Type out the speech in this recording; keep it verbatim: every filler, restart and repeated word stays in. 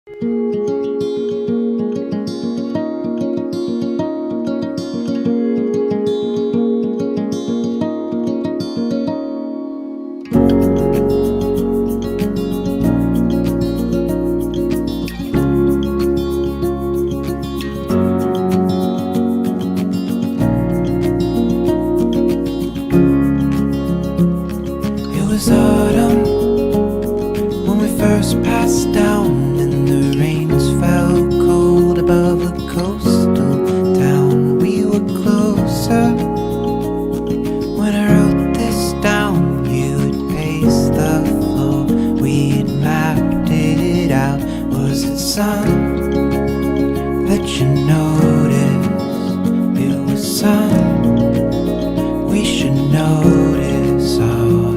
It was autumn when we first passed down, and the rains fell cold above the coastal town. We were closer when I wrote this down. You would pace the floor, we'd mapped it out. Was it sun that you noticed? It was sun we should notice all